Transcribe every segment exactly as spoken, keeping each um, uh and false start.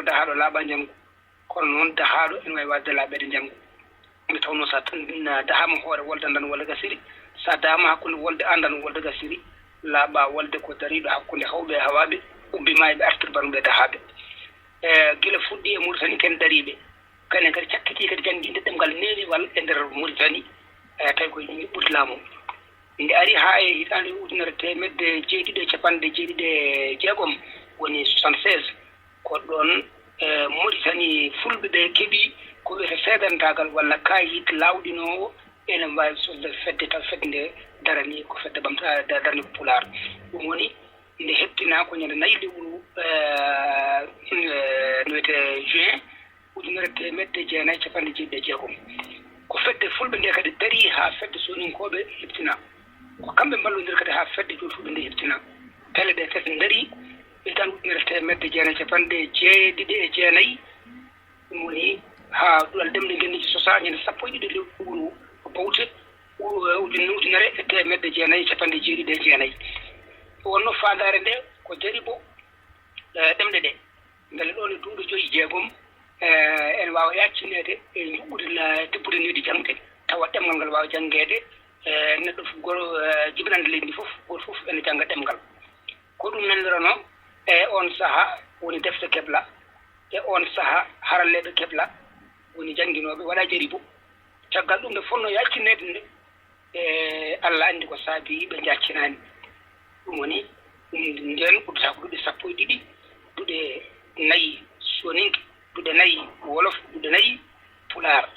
dahaaɗo laaɓa njanngu. Kono noon dahaaɗo ene waawi waasde laaɓeede njanngu. Nde tawnoo so a dahaama hoore wolde anndan wolde gasiri, so a dahaama hakkunde wolde anndan wolde gasiri, laaɓa wolde ko dariiɗo hakkunde hawɓe e hawaaɓe, ubbi maayɓe, artir barmuɓe e dahaaɓe. E gila fuɗɗi e Mauritanie ken dariiɓe, kanen kadi cakkitii kadi jannginde ɗemngal neeniwal e nder Mauritanie, e tawi ko yimɓe ɓuri laamu. Nde ari haa e hitaande ujunere teemedde jeeɗiɗi e capanɗe jeeɗiɗi e jeegom, woni soixante-seize, ko ɗoon e Mauritanie fulɓe ɓe keɓi ko wiyetee seedantaagal walla kaayit laawɗinoowo ene waawi sosde fedde, taw fedde nde daranii ko fedde ɓamta-, da-, daranii ko Pulaar. Ɗum woni nde heɓtinaa ko ñande nayi lewru, eh, eh, no wiyetee juin, ujunere teemedde jeenayi e capanɗe jeeɗiɗi e jeegom. Ko fedde fulɓe nde kadi darii haa fedde sooninkooɓe heɓtinaa. Ko kamɓe mballondiri kadi haa fedde jool fulɓe nde heɓtinaa. Pelle ɗe tati ndarii, hitaande ujunere teemedde jeenayi e capanɗe jeeɗiɗi e jeenayi, ɗum woni haa Duɗal Ɗemɗe Ngenndiije sosaa ñande sappo e ɗiɗi lewru Bowte, u-, ujun-, ujunere e teemedde jeenayi e capanɗe jeeɗiɗi e jeenayi. Wonno faandaare nde ko jaribo, eh, ɗemɗe ɗe. Mbele ɗoon e duuɓi joyi, jeegom, eh, ene waawa yaccineede e njuɓɓudi la-, tibbude needi jaŋde, tawa ɗemngal ngal waawa janngeede, eh, neɗɗo fof, goro, eh, jibinannde leydi ndi fof, gooto fof ene jannga ɗemngal. Ko ɗum nanniranoo e oon sahaa woni defte kebla, e oon sahaa haralleeɓe kebla woni jannginooɓe, waɗa jaribu. Caggal ɗum nde fotnoo yaccineede nde, e Allah anndi ko saabii ɓe njaccinaani. Ɗum woni, ɗum ndeen uddata ko duɗe sappo e ɗiɗi, duɗe nayi soninke, duɗe nayi wolof, duɗe nayi pulaar.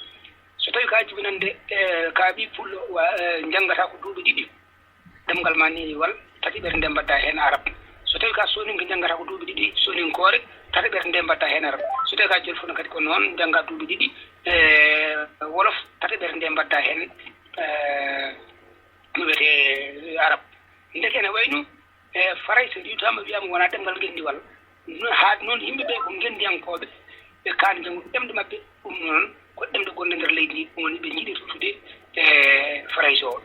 So tawii ka jibinannde, e, ka ɓii pullo wa-, e, njanngata ko duuɓi ɗiɗi, ɗemngal ma neeniwal, tataɓere nde mbaɗda heen arab. So tawii ka sooninke njanngata ko duuɓi ɗiɗi sooninkoore, tataɓere nde mbaɗda heen arab. So tawii ka jolfuno kadi ko noon, njannga duuɓi ɗiɗi, e, wolof, tataɓere nde mbaɗda heen, e, no wiyetee arab. Ndeke ene wayi no, e, Farayse riiwtaama wiyaama wonaa ɗemngal ngenndiwal. No, haa noon yimɓe ɓe ko ngenndiyankooɓe, ɓe kaani janngude ɗemɗe maɓɓe, ɗum noon ko ɗemɗe gonɗe nder leydi ndi, ɗum woni ɓe njiɗi ruttade e Farayse o.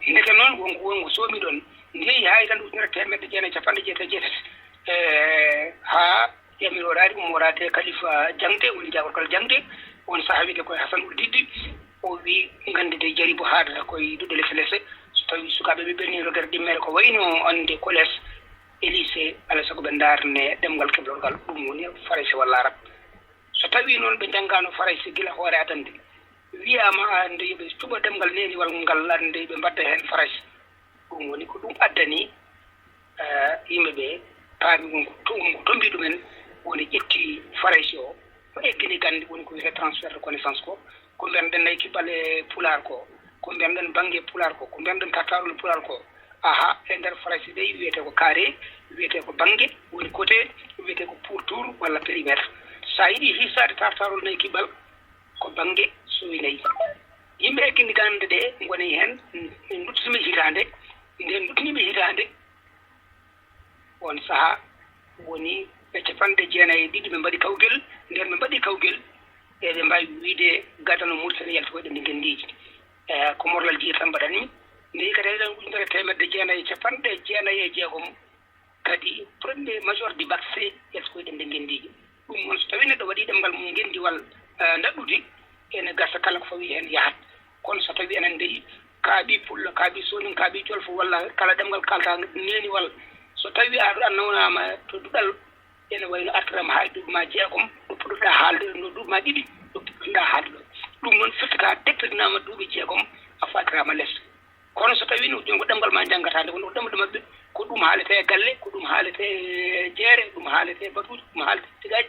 Ndeke noon won ko, won ko soomi ɗoon, njehi haa hitaande ujunere teemedde jeenayi e capanɗe jeetati e jeetati, e, haa yamiroore ari ummoraade Kalifa Jaŋte, woni jaagorgal Jaŋte, oon sahaa wiyetee ko e Hasan Ul Diddi, o wii, nganndi de jaribu haadata ko e duɗe lese lese, so tawii sukaaɓe ɓe ɓenni rogere ɗimmere ko wayi no annde collège e lycée, alaa sago ɓe ndaarne ɗemngal keblorgal, ɗum woni Farayse walla Arab. So tawii noon ɓe njanngaano Farayse gila hoore adannde, wiyaama annde yo ɓe cuɓa ɗemngal neeniwal ngal, annde yo ɓe mbaɗda heen Farayse. Ɗum woni ko ɗum addani, eh, yimɓe ɓe paami won ko to-, won ko tombi ɗumen, woni ƴetti Farayse o, o eggini gannde, woni ko wiyetee transfert de connaissance ko, ko mbiyatɗen nayi kibbal e pulaar ko, ko mbiyatɗen bannge pulaar ko, ko mbiyatɗen tartarol pulaar ko. Aha, e nder Farayse ɓe wiyetee ko carré, wiyetee ko bannge, woni côté, wiyetee ko pourtour walla périmètre. So a yiɗi hiisaade tartarol nayi kibbal, ko bannge sooy nayi. Yimɓe eggini gannde ɗe ngoni heen, en nduttinii hitaande, nde nduttinii hitaande, oon sahaa woni ɓe capanɗe jeenayi e ɗiɗi ɓe mbaɗi kawgel, nden ɓe mbaɗi kawgel, eɓe mbaawi wiyde gadano Mauritanie yalti ko e ɗemɗe ngenndiije. E, ko morlal Jiiri tan mbaɗatmi. Nde hikka tawi ɗon ujunere teemedde jeenayi e capanɗe jeenayi e jeegom, kadi premier major du bac C yalti ko e ɗemɗe ngenndiije. Ɗum noon, so tawii neɗɗo waɗii ɗemngal mum ngenndiwal, eh, ndaɗɗudi, ene gasa kala ko fawii heen yahat. Kono so tawii enen ndeyi, kaa ɓii pullo, kaa ɓii soonin, kaa ɓii jolfo, walla kala ɗemngal kaaltaa neeniwal, so tawii a, a nawnaama to duɗal, ene wayi no artiraama haa e duuɓi ma jeegom, ɗo puɗɗoɗaa haalde, no duuɓi ma ɗiɗi, ɗo puɗɗoɗaa haalde ɗo. Ɗum noon firti ko a deptinaama duuɓi jeegom, a faatiraama les. Kono so tawii no jooni ko ɗemngal ma njanngataa nde, woni ko ɗemɗe maɓɓe, ko ɗum haaletee e galle, ko ɗum haaletee e jeere, ɗum haaletee e batuuji, ɗum haaletee e tigaaji.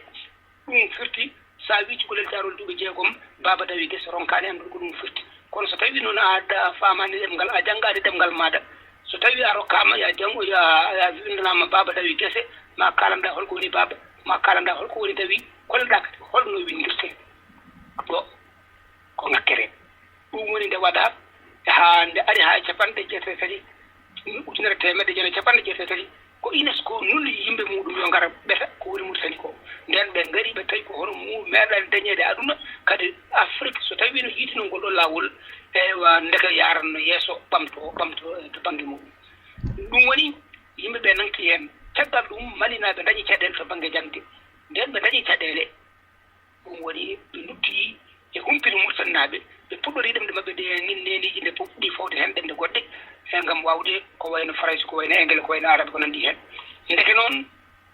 Ɗum firti, so a wii cukalel daarol duuɓi jeegom, baaba dawi gese, ronkaani anndude ko ɗum firti. Kono so tawii noon a, a faamaani ɗemngal, a janngaani ɗemngal maaɗa, so tawii a rokkaama, ya janngo, ya, ya winndanaama baaba dawi gese, ma kaalanɗaa hol ko woni baaba, ma kaalanɗaa hol ko woni dawi, kolleɗaa kadi hol no winndirtee. Ɗo ko ŋakkere. Ɗum woni nde waɗaa haa nde ari haa e capanɗe jeetati e tati, ujunere teemedde jeenayi e capanɗe jeetati e tati, ko UNESCO nulli yimɓe muuɗum yo ngar ɓeta ko woni Mauritanie ko. Nden ɓe ngari, ɓe tawi ko hono mu-, meeɗaani dañeede e aduna, kadi Afrik, so tawii no yiiti noon ngol ɗoo laawol, ewa, ndeke yaaranno yeeso, ɓamto, ɓamto to bannge muuɗum. Ɗum woni yimɓe ɓe nangti heen. Caggal ɗum, Malinaaɓe ndañi caɗeele to bannge jaŋde. Nden ɓe dañi caɗeele. Ɗum woni ɓe ndutti e humpito Muritaninaaɓe, ɓe puɗɗori ɗemɗe maɓɓe ɗe, ngin neeniiji nde puɗɗi fowde heen ɗemɗe goɗɗe, e ngam waawde ko wayno Farayse, ko wayno Engele, ko wayno Arabe, ko nanndi heen. Ndeke noon,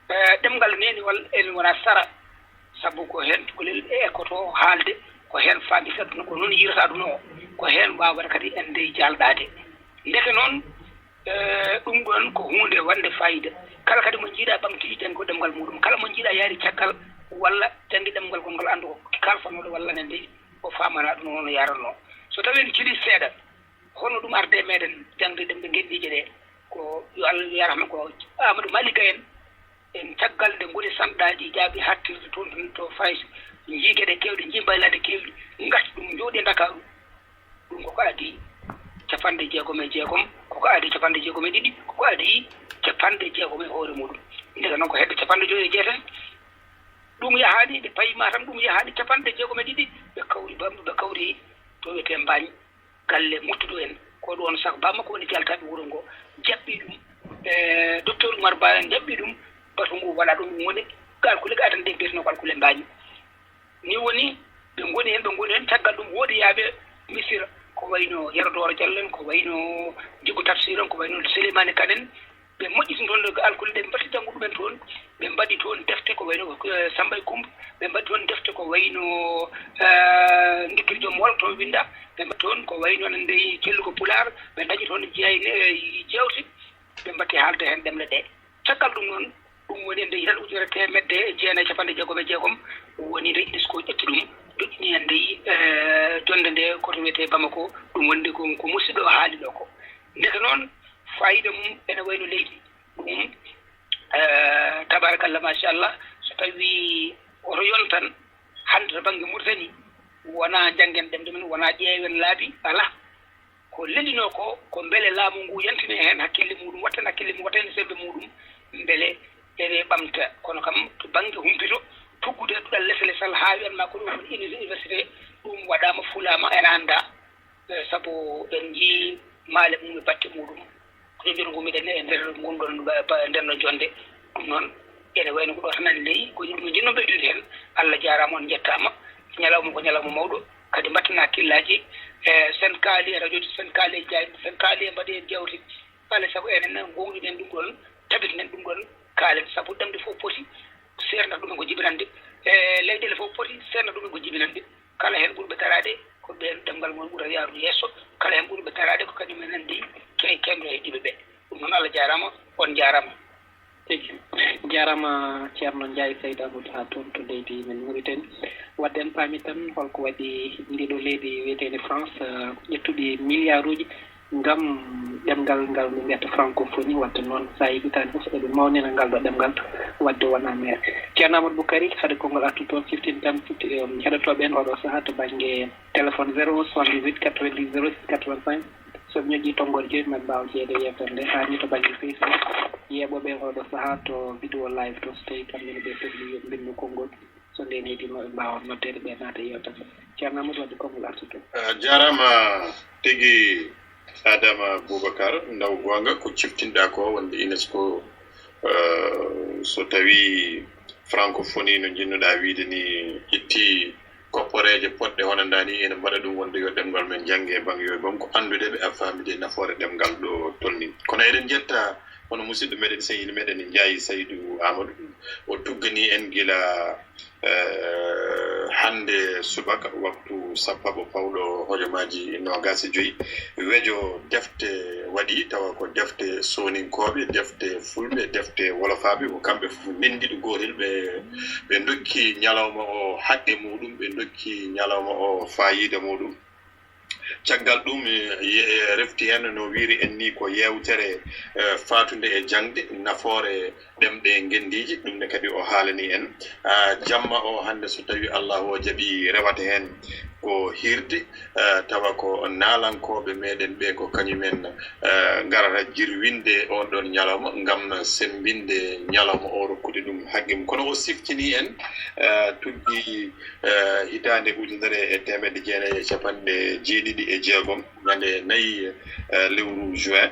eh, ɗemngal neeniwal ene wona sara, sabu ko heen cukalel e ekkoto haalde, ko heen faamii aduna, ko noon yirata aduna o, ko heen waawata kadi en dey jaalɗaade. Ndeke noon, Eh, ɗum ɗoon ko huunde wonde faayiida. Kala kadi mo njiiɗa ɓamti janngo ɗemngal muuɗum, kala mo njiiɗa yaari caggal walla janngi ɗemngal gonngal anndu ko kalfanooɗo walla nande o faamana ɗum hono yaranno. So tawii en cili seeɗa, hono ɗum arde meɗen jangde ɗemɗe ngendiije ɗe, ko yo Allah yarama ko Amadou Malick en, en caggal nde ngoni sanɗaaji jaabi hattirde toon to Faris, njii geɗe keewɗe, njii mbaylaade keewɗe, ngarti ɗum njooɗi e Ndakaaru. Ɗum koko adii capanɗe jeegom e jeegom, koko adii capanɗe jeegom e ɗiɗi, koko adii capanɗe jeegom e hoore muuɗum. Ndeke noon ko hedde capanɗe joyi e jeetati. Ɗum yahaani, nde payi Matam, ɗum yahaani capanɗe jeegom e ɗiɗi, ɓe kawri Bambi, ɓe kawri to wiyetee Mbaañ, galle Murtuɗo en. Ko ɗoon sago Bamako woni jaltaaɓe wuro ngo, jaɓɓi ɗum, e Docteur Oumar Ba en jaɓɓi ɗum, batu ngu waɗa ɗum, ɗum woni alkule ga adan ɗe mbiyetnoo ko alkule Mbaañ. Ni woni ɓe ngoni heen, ɓe ngoni heen. Caggal ɗum woodi yaaɓe Misira, ko wayno Yero Dooro Jallo en, ko wayno Jiggo Tafsir en, ko wayno Souleymane Kan en. Ɓe moƴƴiti toon ɗo alkule ɗe, ɓe mbaɗti janngo ɗumen toon. Ɓe mbaɗi toon defte ko wayno, eh, Samba e Kumba. Ɓe mbaɗi toon defte ko wayno, eh, Ndikkir Joom Wolo toon winnda. Ɓe mbaɗi toon ko wayno nande Celluko Pulaar. Ɓe dañi toon jeeyne, eh, jeewte. Ɓe mbaɗti haalde heen ɗemɗe ɗe. Caggal ɗum noon, ɗum woni e nde hitaande ujunere teemedde e jeenayi e capanɗe jeegom e jeegom, ɗum woni nde UNESCO ƴetti ɗum, joƴƴini e nde, eh, jonnde nde ko to wiyetee Bamako, ɗum woni nde ko, ko musiɗɗo o haali ɗo ko. Ndeke noon, faayiida mum ene wayno leydi, ɗum, eh, tabarakallah, machallah, so tawii oto yontan, hannde to bannge Mauritanie, wonaa njanngen ɗemɗe men, wonaa ƴeewen laabi, alaa. Ko lelinoo ko, ko mbele laamu ngu yantina heen hakkille muuɗum, watta heen hakkille mum, watta heen semmbe muuɗum, mbele ene ɓamta. Kono kam, to bannge humpito, tuggude e duɗal lese-lesal haa wiyan ma ko ɗum woni uni-, université, ɗum waɗaama, fulaama, ene anndaa. Eh, sabu en njii maale mum e batte muuɗum. Ko jogiiɗo ngu miɗen e nder ngun ɗon ba-, ba-, nden ɗon jonnde. Ɗum noon, ene wayno ko ɗo tan en leyi, ko ɗum njiɗno ɓeydude heen. Allah jaaraama, on njettaama. Ñalawma ko ñalawma mawɗo, kadi mbatten hakkillaaji. E sen kaali e radio ji, sen kaali e jaañ-, sen kaali e mbaɗi e jawdi. Alaa e sago enen gooŋɗinen ɗum ɗon, tabitinen ɗum ɗon, kaalen, sabu ɗemɗe fof poti seernata ɗumen ko jibinande. E leyɗeele fof poti seernata ɗumen ko jibinande. Kala heen ɓurɓe daraade ko ɓeen ɗemngal mum ɓurata yahrude yeeso, kala heen ɓurɓe daraade ko kañum en nandi ke-, kemre e ɗiɓe ɓe. Ɗum noon, Allah jaaraama, on njaaraama. Tigi. Jaaraama Ceerno Njaay Saydu Amadou haa toon to leydi men Mauritanie. Wadde en paami tan holko waɗi ndiɗo leydi wiyeteende France, eh, ƴettuɗi miliyaaruuji ngam ɗemngal ngal ɓe mbiyata francophonie, wadde noon so a yii hitaande fof eɓe mawnina ngal ɗo ɗemngal, wadde wonaa meer. Ceerno Amadou Boukari, hade konngol artu toon, siftin tan, sifti-, em, heɗotooɓe en oɗo sahaa to bannge téléphone zéro un soixante-dix-huit quatre-vingt-dix zéro six quatre-vingt-cinq. So ɓe ñoƴƴii tonngol joyi, maɓe mbaawa jeyeede e yeewtere nde. Haa ni to bannge Facebook, yeeɓooɓe en oɗo sahaa to vidéo live to, so tawii kamɓe ne ɓe sohli yo ɓe mbinndo konngol. So ndeen heedii, maɓe mbaawa noddeede, ɓe naata e yeewtere nde. Ceerno Amadou, wadde konngol artu toon. A jaaraama tigi, Adama Boubacar, ndaw goonga ko ciftinɗaa ko wonde UNESCO, eh, so tawii francophonie no njiɗnoɗaa wiyde ni, itti kopporeeje poɗɗe hono ndaa ni, ene mbaɗa ɗum wonde yo ɗemngal men jannge e bannge yo bannge, ko anndude ɓe, a faamide nafoore ɗemngal ɗo tolni. Kono eɗen njetta hono musidɗo meɗen, sehil meɗen Njaay Saydu Amadou, o tuggani en gila, eh, hannde subaka waktu sappo pawɗo hojomaaji noogaas e joyi, wejo defte waɗi, tawa ko defte sooninkooɓe, defte fulɓe, defte wolofaaɓe, ko kamɓe fof ndenndi ɗo gootel, ɓe, ɓe ndokki ñalawma o haqqe muuɗum, ɓe ndokki ñalawma o faayiida muuɗum. Caggal ɗum, ye-, refti heen no wiiri en ni ko yeewtere, eh, faatunde e jaŋde, nafoore ɗemɗe ngenndiije, ɗum ne kadi o haalani en. Ah, jamma o hannde, so tawii Allaahu o jaɓii, rewata heen ko hiirde, eh, tawa ko naalankooɓe meɗen ɓe, ko kañumen, eh, ngarata jirwinde oon ɗoon ñalawma ngam semmbinde ñalawma o, rokkude ɗum haqqe mum. Kono o siftini en, eh, tuggi, eh, hitaande ujunere e teemedde jeenayi e capanɗe jeeɗiɗi e jeegom, ñande nayi, eh, lewru juin.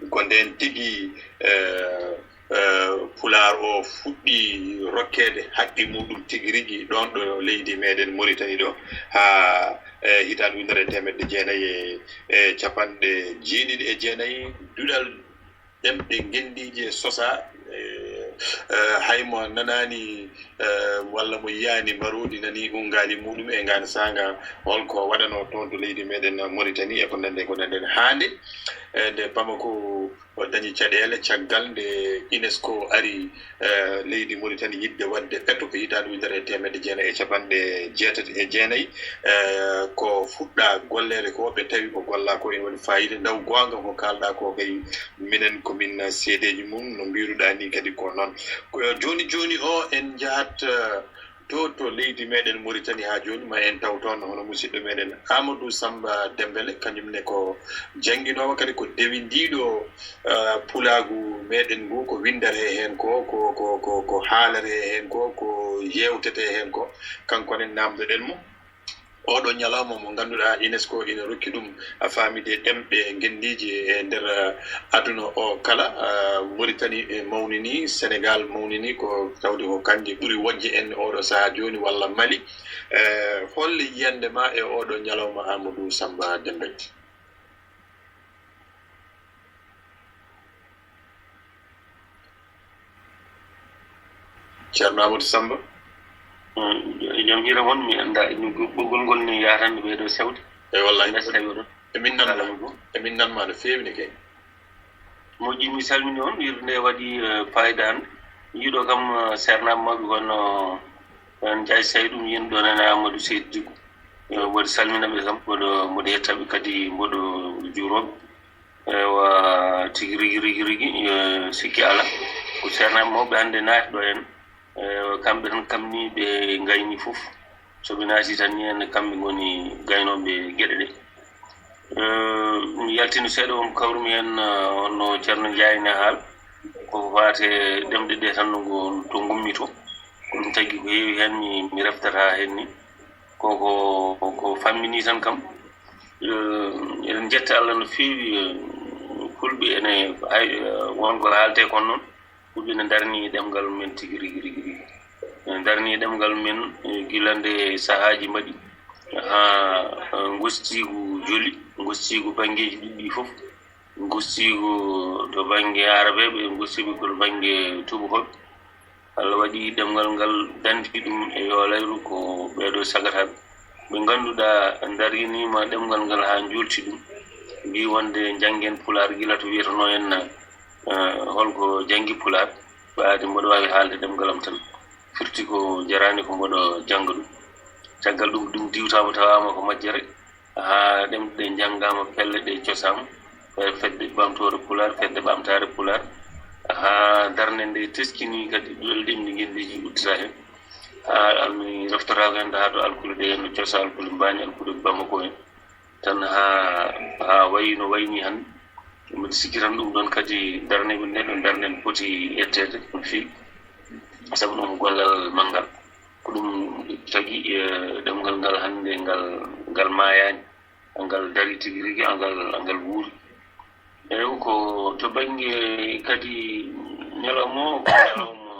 Ko ndeen tigi, eh, Eh, Pulaar o fuɗɗi rokkeede haqqe muɗum tigi rigi ɗoon ɗo leydi meɗen Moritani ɗo, haa, eh, hitaande ujunere e teemedde jeenayi e, e capanɗe jeeɗiɗi e jeenayi, duɗal ɗemɗe ngenndiije sosaa, eh, eh, hay mo nanaani, eh, walla mo yiyaani mbaroodi nani unngaali muɗum e ngaan saanga, hol ko waɗanoo toon to leydi meɗen Moritani e ko nanndi e ko nanndi heen. Haa nde, eh, nde Bamako o dañi caɗeele caggal nde UNESCO ari, eh, leydi Moritani yiɗde waɗde ɓeto ko hitaande ujunere e teemedde jeenayi e capanɗe jeetati e jeenayi. Eh, ko fuɗɗa golleede ko, ɓe tawi ko gollaa ko ene waɗi faayiida. Ndaw goonga ko kaalɗaa ko kay, minen ko min seedeeji mum, no mbiiruɗaa ni kadi ko noon. Ko jooni jooni o en njahat, eh, to, to leydi meɗen Moritani haa jooni, ma en taw toon hono musidɗo meɗen Amadou Samba Dembele, kañum ne ko jannginoowo kadi ko dewindiiɗo, eh, pulaagu meɗen ngu, ko winndetee heen ko, ko, ko, ko, ko haaletee heen ko, ko yeewtetee heen ko, kanko ne naamndoɗen mo. Oɗo ñalawma mo ngannduɗaa UNESCO ina rokki ɗum a faamide ɗemɗe ngenndiije e nder, eh, aduna o kala. Eh, Moritani, eh, mawnini, Senegal mawnini, ko tawde ko kannje ɓuri wojje en oɗo sahaa jooni, walla Mali. Eh, hol yiyannde ma e oɗo ñalawma, Amadou Samba Dembele? Ceerno Amadou Samba. Mm, e jam hiira mon, mi anndaa, ɓoggol ngol ni yaatande ɓee ɗo sewde. Eyi, wallahi. Ɓe tawi oɗon. Emin nan ma. Kala mo ɗum. Emin nan ma no feewi ne kay. Moƴƴi, mi salmini on, wirde nde waɗi, eh, fayida an. Yiɗo kam, eh, seernaaɓe mawɓe kono, eh, Njaay Saydu, mi yiyii ɗo nana Amadou Seydi Dicko. Eh, mboɗo salmina ɓe kam, mboɗo, mboɗo yetta ɓe kadi, mboɗo juuroo ɓe. Ewa, tigi rigi, rigi, rigi, eh, sikki alaa. Ko seernaaɓe mawɓe hannde naati ɗo heen. Eh, kamɓe tan kam ni ɓe ngayni fof. So ɓe naati tan ni en, kamɓe ngoni gaynooɓe geɗe ɗe. Eh, mi yaltino seeɗa, on kawrumi heen, eh, on no Ceerno Njaay ne haal. Ko faate ɗemɗe ɗe tan no ngo, to ngummi to. Ko ɗum tagi ko heewi heen mi, mi reftata heen ni. Ko, ko, ko fammini tan kam. Eh, eɗen njetta Allah no feewi, eh, fulɓe ene, hay, eh, won ko haalte kon noon. Fulɓe ne ndarni ɗemngal men tigi rigi, rigi, rigi. Ne ndarni ɗemngal men, eh, gila nde sahaaji mbaɗi. Haa, eh, ngostiigu joli, ngostiigu banngeeji ɗuɗɗi fof. Ngostiigu to bannge Aarabeeɓe, ngostiigu to bannge Tuubakooɓe. Allah waɗi ɗemngal ngal danti ɗum e yoolayru ko ɓee ɗoo sagataaɓe. Ɓe ngannduɗaa ndariniima ɗemngal ngal haa njuulti ɗum. Mbii wonde njanngen Pulaar gila to wiyetenoo en, eh, holko janngi Pulaar. Ɓaade mboɗo waawi haalde ɗemngal am tan. Firti ko jaraani ko mboɗo jannga ɗum. Caggal ɗum, ɗum diwtaama tawaama ko majjere. Haa ɗemɗe ɗe njanngaama, pelle ɗe cosaama, e fedde ɓamtoore Pulaar, fedde ɓamtaare Pulaar. Haa darnde nde teskini kadi ɗuɗal ɗemɗe ngenndiiji uddita heen. Haa almi reftotaako heen haa to alkule ɗe heen no cosa, alkule Mbaañ, alkule Bamako en. Tan haa, haa wayi no wayni hannde. Mbiɗa sikki tan ɗum ɗoon kadi darnde nde ɗoon darnde nde foti etteede no feewi. Sabu ɗum gollal manngal. Ko ɗum tagi, eh, ɗemngal ngal hannde ngal, ngal maayaani. Ngal darii tigi rigi, ngal, ngal wuuri. Eey, ko to bannge kadi ñalawma o, ko ñalawma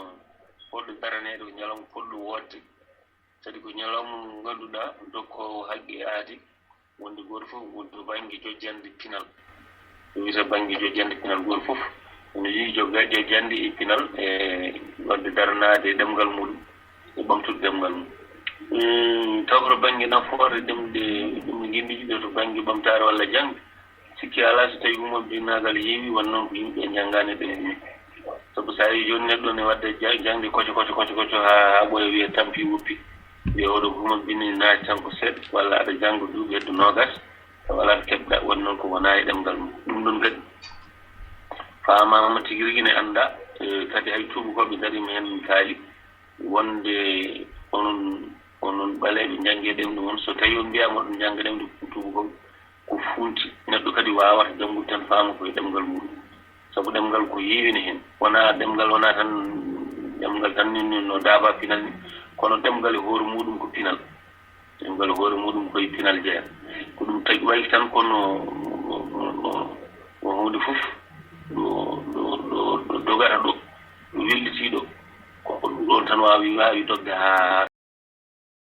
fotɗo daraneede, ko ñalawma fotɗo woodde. Kadi ko ñalawma mo ngannduɗaa, dokkoowo haqqe aadi, wonde gooto fof woni to bannge jojjande pinal. Ɗum wiyetee bannge jojjande pinal, gooto fof ene yiɗi jogga-, jojjande e pinal, e waɗde daranaade e ɗemngal muɗum. E ɓamtude ɗemngal mum. Mm, taw ko to bannge nafoore ɗemɗe, ɗemɗe ngenndiiji ɗe, to bannge ɓamtaare walla jaŋde, sikki alaa, so tawii umam binnagal heewi, won noon ko yimɓe njanngaani ɗemɗe mum. Sabu so a yii jooni neɗɗo ne waɗde ja-, jaŋde koco, koco, koco, koco, haa, haa ɓooya wiyee tampi woppi. Wiyee oɗo ko umam binni naati tan ko seeɗa, walla aɗa jannga duuɓi hedde noogaas, tawa alaa ko keɓɗaa, won noon ko wonaa e ɗemngal mum. Ɗum ɗoon kadi faamaama tigi rigi ne anndaa, eh, kadi hay tuubakooɓe ndariima heen kaali. Wonde onon, onon ɓaleeɓe njannge ɗemɗe mon, so tawii on mbiyaama oɗon njannga ɗemɗe tuubakooɓe, ko fuunti. Neɗɗo kadi waawata janngude tan faama ko e ɗemngal muɗum. Sabu ɗemngal ko heewi ne heen. Wonaa ɗemngal, wonaa tan ɗemngal tan ni, ni no daabaa pinal ni, kono ɗemngal e hoore muɗum ko pinal. Ɗemngal hoore muɗum koye pinal jeyaa. Ko ɗum tagi wayi tan kono, no, no, no, no huunde fof ɗo, ɗo, ɗo, ɗo dogata ɗo. Wellitiiɗo, ko ɗum ɗoon tan waawi, waawi dogde haa